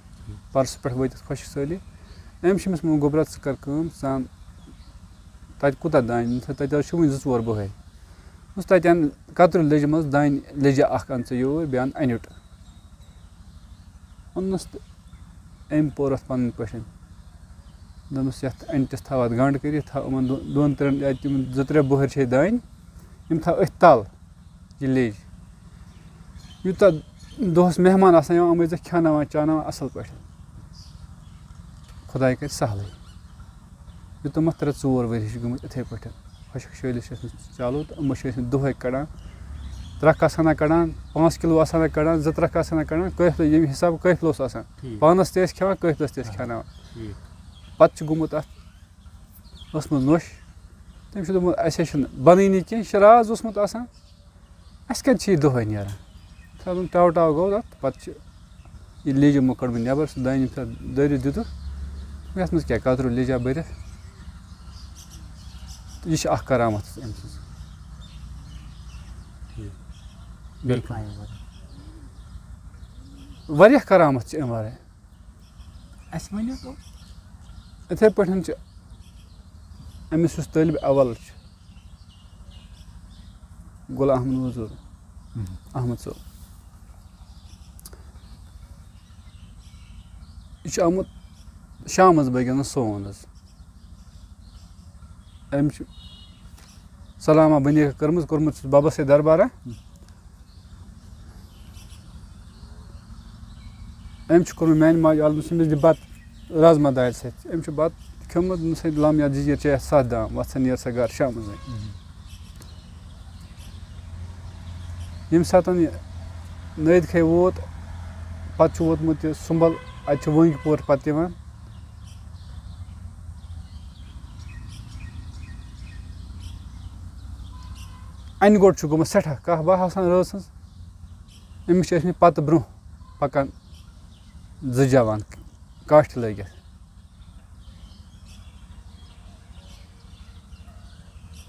پَرسہٕ پٮ۪ٹھ وٲتِتھ خۄشِک سٲلی۔ أمۍ چھِ أمِس ووٚن، "گوٚبرا، ژٕ کَر کٲم، ژٕ اَن تَتہِ کوٗتاہ دانہِ؟ تَتہِ حظ چھِ وٕنہِ زٕ ژور بۄہَے۔" دوٚپمَس، "تَتہِ اَن کَترِو لیٚجہِ منٛز دانہِ لیٚجہِ اَکھ اَن ژٕ یوٗرۍ، بیٚیہِ اَن اَنِٹ۔" اوٚننَس تہٕ أمۍ پوٚر اَتھ پَنٕنۍ پٲٹھۍ۔ دوٚپمَس، "یَتھ اَنٹِس تھاو اَتھ گنٛڈ کٔرِتھ، تھاو یِمَن دۄ-، دۄن ترٛٮ۪ن، اَتہِ یِم زٕ ترٛےٚ بۄہرِ چھے دانہِ، یِم تھاو أتھۍ تَل۔" یہِ لیٚج۔ یوٗتاہ دۄہَس مہمان آسان یِوان، یِمَے زٕ کھٮ۪ناوان چاوناوان اَصٕل پٲٹھۍ۔ خۄداے کَرِ سہلٕے۔ یوٗتاہ مَتھ ترٛےٚ ژور ؤری چھِ گٔمٕتۍ یِتھَے پٲٹھۍ۔ خۄشِک شٲلِس چھِ ٲسمٕتۍ چالوٗ تہٕ یِمَے چھِ ٲسمٕتۍ دۄہَے کَڑان۔ ترٛکھ آسہٕ ہنا کَڑان، پانٛژھ کِلوٗ آسہٕ ہنا کَڑان، زٕ ترٛکھ آسہٕ ہنا کَڑان، قٲفلہٕ ییٚمہِ حِسابہٕ قٲفلہٕ اوس آسان۔ ٹھیٖک۔ پانَس تہِ ٲسۍ کھٮ۪وان، قٲفلَس تہِ ٲسۍ آ۔ کھٮ۪ناوان۔ ٹھیٖک۔ پَتہٕ چھُ گوٚمُت اَتھ ٲسمٕژ نوٚش۔ تٔمۍ چھُ دوٚپمُت، "اَسہِ ہے چھُنہٕ بَنٲنی کینٛہہ، یہِ چھُ راز اوسمُت آسان۔ اَسہِ کَتہِ چھِ یہِ دۄہَے نیران؟" تھَوُن ٹاو ٹاو گوٚو تَتھ، پَتہٕ چھِ یہِ لیٚجہِ یِمو کٔڑمٕژ نٮ۪بَر، سُہ دانہِ ییٚمہِ ساتہٕ دٲرِتھ دِتُکھ، یَتھ منٛز کیٛاہ کَتریوٗ لیٚجا بٔرِتھ۔ تہٕ یہِ چھِ اَکھ کرامَت أمۍ سٕنٛز۔ ٹھیٖک۔ بیٚیہِ بِلکُل۔ کانٛہہ اَمہِ وَرٲے؟ واریاہ کرامَت چھِ اَمہِ وَرٲے۔ اَسہِ ؤنِو تو۔ یِتھَے پٲٹھۍ چھِ أمِس یُس طٲلبِ اول چھُ، غلام احمد حضور، احمد صٲب، یہِ چھُ آمُت شامَس بٲگٮ۪ن سون حظ۔ أمۍ چھُ سلامہ بنیکھ کٔرمٕژ، کوٚرمُت چھُس بَبَس سۭتۍ دربارہ۔ أمۍ چھُ کوٚرمُت میٛانہِ ماجہِ عالمہٕ سٕنٛدِس دِ بَتہٕ رازما دالہِ سۭتۍ۔ أمۍ چھُ بَتہٕ کھیوٚمُت، دوٚپمُت، "ہے لَم یَتھ جِجیٖر چےٚ یَتھ سَتھ دام، وَتھ سا نیر سا گَرٕ شامَس زَنہِ۔" ییٚمہِ ساتہٕ یہِ نٲیِد کھے ووت، پَتہٕ چھُ ووتمُت یہِ سُمبل، اَتہِ چھُ وٲنٛگۍ پور پَتہٕ یِوان۔ اَنہِ گوٚٹ چھُ گوٚمُت سٮ۪ٹھاہ، کاہ باہ آسان رٲژ ہٕنٛز۔ أمِس چھِ ٲسمٕتۍ پَتہٕ برٛونٛہہ پَکان زٕ جوان کاٹھِ لٲگِتھ۔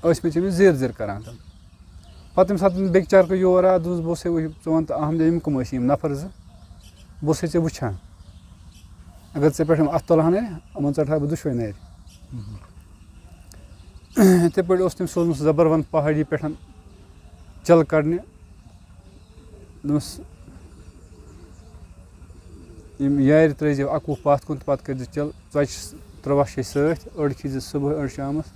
ٲسمٕتۍ چھِ أمِس زِر زِر کَران تِم۔ پَتہٕ ییٚمہِ ساتہٕ بیٚکہِ چَرکہٕ یور آو، دوٚپُس، "بہٕ اوسَے وٕچھ ژٕ وَن تہٕ اَہَم، یِم کٕم ٲسۍ یِم نفر زٕ؟ بہٕ اوسَے ژےٚ وٕچھان۔ اگر ژےٚ پٮ۪ٹھ یِم اَتھٕ تُلہٕ ہَن، یِمَن ژَٹہٕ ہا بہٕ دُشوَے نَرِ۔" یِتھَے پٲٹھۍ اوس تٔمۍ سوٗزمُت زَبروَن پہاڑی پٮ۪ٹھ چَل کَڑنہِ۔ دوٚپمَس، "یِم یارِ ترٛٲیزیو اَکوُہ پَتھ کُن تہٕ پَتہٕ کٔرۍزِ چِل، ژۄچہِ ترٛواہ چھے سۭتۍ، أڑ کھیٚزِ صُبحٲے، أڑ شامَس۔"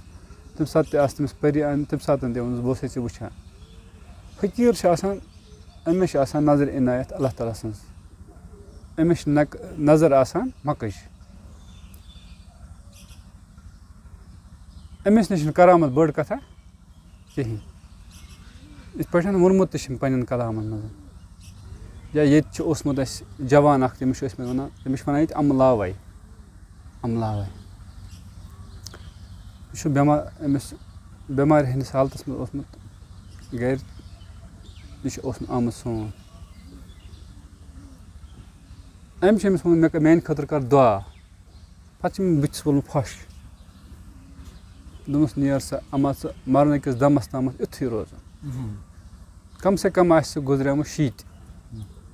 تَمہِ ساتہٕ تہِ آسہٕ تٔمِس پٔری اَنٕنۍ، تَمہِ ساتہٕ تہِ ووٚنُس، "بہٕ اوسَے ژےٚ وٕچھان۔" فقیٖر چھُ آسان، أمِس چھِ آسان نظر عنایت اللہ تعالیٰ سٕنٛز، أمِس چھِ نق-، نظر آسان مۄکٕج۔ أمِس نِش چھِنہٕ کرامت بٔڑ کَتھا کِہیٖنۍ۔ یِتھ پٲٹھۍ ووٚنمُت تہِ چھِم پنٛنٮ۪ن کلامَن منٛز۔ یا ییٚتہِ چھُ اوسمُت اَسہِ جوان اَکھ، تٔمِس چھُ ٲسمٕتۍ وَنان، تٔمِس چھِ وَنان ییٚتہِ اَمہٕ لاوَے، اَمہٕ لاوَے۔ یہِ چھُ بٮ۪مار، أمِس بٮ۪مارِ ہٕنٛدِس حالتَس منٛز اوسمُت گَرِ، یہِ چھُ اوسمُت آمُت سون۔ أمۍ چھُ أمِس ووٚنمُت، "مےٚ کَ-، میٛانہِ خٲطرٕ کَر دُعا۔" پَتہٕ چھِ مےٚ بٕتھِس ووٚنمُت پھَش۔ دوٚپمَس، "نیر سا، اَما ژٕ مَرنہٕ کِس دَمَس تامَتھ یُتھُے روزُن۔" کم سے کم آسہِ سُہ گُزریومُت شیٖتہِ۔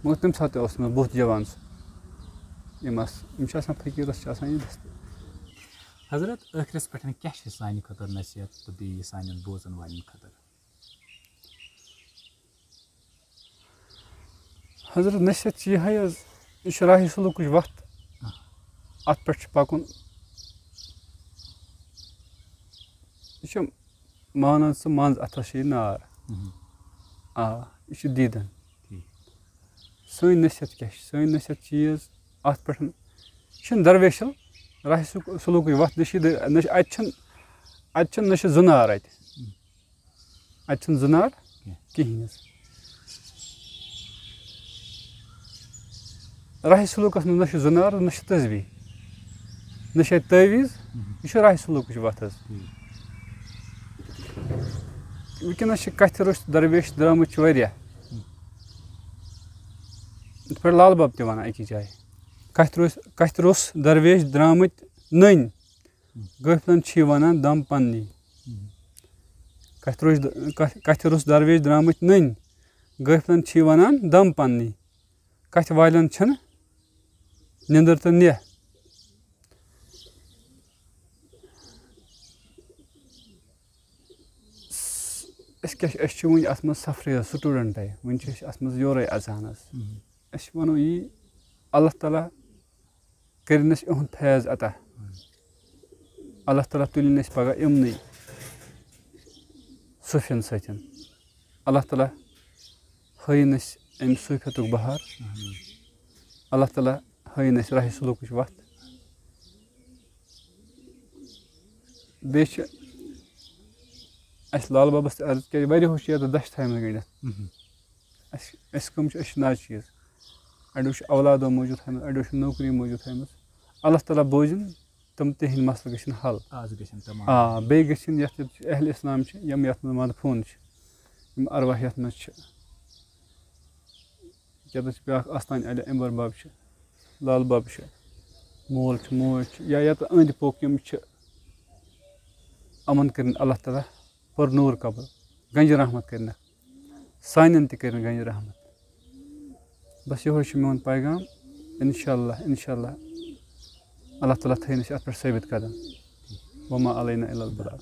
مگر تَمہِ ساتہٕ تہِ اوس مےٚ بُتھ جوان سُہ۔ یِم آسہٕ، یِم چھِ آسان فقیٖرَس چھِ آسان یہِ دٔستِیاب۔ حضرت، ٲخرَس پٮ۪ٹھ کیٛاہ چھِ سانہِ خٲطرٕ نصیحت تہٕ بیٚیہِ سانٮ۪ن بوزَن والٮ۪ن خٲطرٕ؟ حضرت، نصیحت چھِ یِہوٚے حظ، یہِ چھِ راہِ سلوٗکٕچ وَتھ۔ اَتھ پٮ۪ٹھ چھُ پَکُن۔ یہِ چھُ، مان ژٕ، منٛز اَتھَس چھِ یہِ نار۔ مہم۔ آ، یہِ چھُ دیٖدَن۔ ٹھیٖک۔ سٲنۍ نصیحت کیٛاہ چھِ؟ سٲنۍ نصیحت چھِ یہِ حظ، اَتھ پٮ۪ٹھ، یہِ چھُنہٕ درویشَل راہِ سُک-، سلوٗکٕچ وَتھ، نہ چھِ یہِ دٔ-، نہ چھِ، اَتہِ چھِنہٕ، اَتہِ چھِنہٕ، نہ چھِ زُنار اَتہِ۔ مہم۔ اَتہِ چھُنہٕ زُنار کینٛہہ۔ کِہیٖنۍ حظ۔ راہِ سلوٗکَس منٛز نہ چھُ زُنار، نہ چھُ تسبیح، نہ چھِ اَتہِ تعویٖذ۔ مہم۔ یہِ چھُ راہِ سلوٗکٕچ وَتھ حظ۔ ٹھیٖک۔ وٕنکیٚنَس چھِ کَتھِ روٚس درویش درٛامٕتۍ چھِ واریاہ۔ مہم۔ یِتھ پٲٹھۍ لال باب تہِ وَنان أکِس جایہِ، کَتھِ روٚس، کَتھِ روٚس درویش درٛامٕتۍ نٔنۍ، غٲفلَن چھی وَنان دَم پَننی۔ کَتھِ روٚس، کَتھِ، کَتھِ روٚس درویش درٛامٕتۍ نٔنۍ، غٲفلَن چھی وَنان دَم پَننی۔ کَتھِ والٮ۪ن چھَنہٕ نِندٕر تہٕ نِہ۔ أسۍ کیٛاہ چھِ، أسۍ چھِ وٕنہِ اَتھ منٛز سفرٕے حظ، سٹوٗڈنٛٹَے، وٕنہِ چھِ أسۍ اَتھ منٛز یورَے اَژان حظ۔ مہم۔ أسۍ وَنو یی، اللہ تعالیٰ کٔرِنۍ اَسہِ یِہُنٛد فیض عطا۔ اللہ تعالیٰ تُلِنۍ اَسہِ پَگاہ یِمنٕے صوٗفیَن سۭتۍ۔ اللہ تعالیٰ ہٲیِن اَسہِ اَمہِ صوٗفیتُک بہار۔ آمین۔ اللہ تعالیٰ ہٲیِن اَسہِ راہِ سلوٗکٕچ وَتھ۔ بیٚیہِ چھِ اَسہِ لال بابَس تہِ عرض، کیٛازِ واریاہو چھِ یَتھ دَچھِ تھایمَژٕ گٔنٛڈِتھ۔ مہم۔ اَسہِ، أسۍ کَم چھِ؟ أسۍ چھِ ناچیٖز۔ اَڑیو چھِ اولادو موٗجوٗب تھایمَژٕ، اَڑیو چھِ نوکری موٗجوٗب تھایمَژٕ۔ اللہ تعالیٰ بوزِن تِم، تِہِنٛدۍ مسلہٕ گٔژھِنۍ حل۔ آز گٔژھِنۍ تمام۔ آ، بیٚیہِ گٔژھِنۍ یَتھ، یَتھ اہل اِسلام چھِ، یِم یَتھ منٛز مدفوٗن چھِ، یِم ارواح یَتھ منٛز چھِ۔ یَتَس چھِ بیٛاکھ آستان علی امبر باب چھِ، لال باب چھِ، مول چھُ، موج چھِ، یا یَتھ أنٛدۍ پوٚک یِم چھِ، یِمَن کٔرِنۍ اللہ تعالیٰ پُر نوٗر قبر، گنجہِ رحمت کٔرِنَکھ، سانٮ۪ن تہِ کٔرِنۍ گنجہِ رحمت۔ بس یِہوٚے چھُ میون پیغام۔ انشاءاللہ، انشاءاللہ، اللہ تعالیٰ تھٲیِن اَسہِ اَتھ پٮ۪ٹھ ثٲبِت قدم۔ وما علینا الا البلاغ۔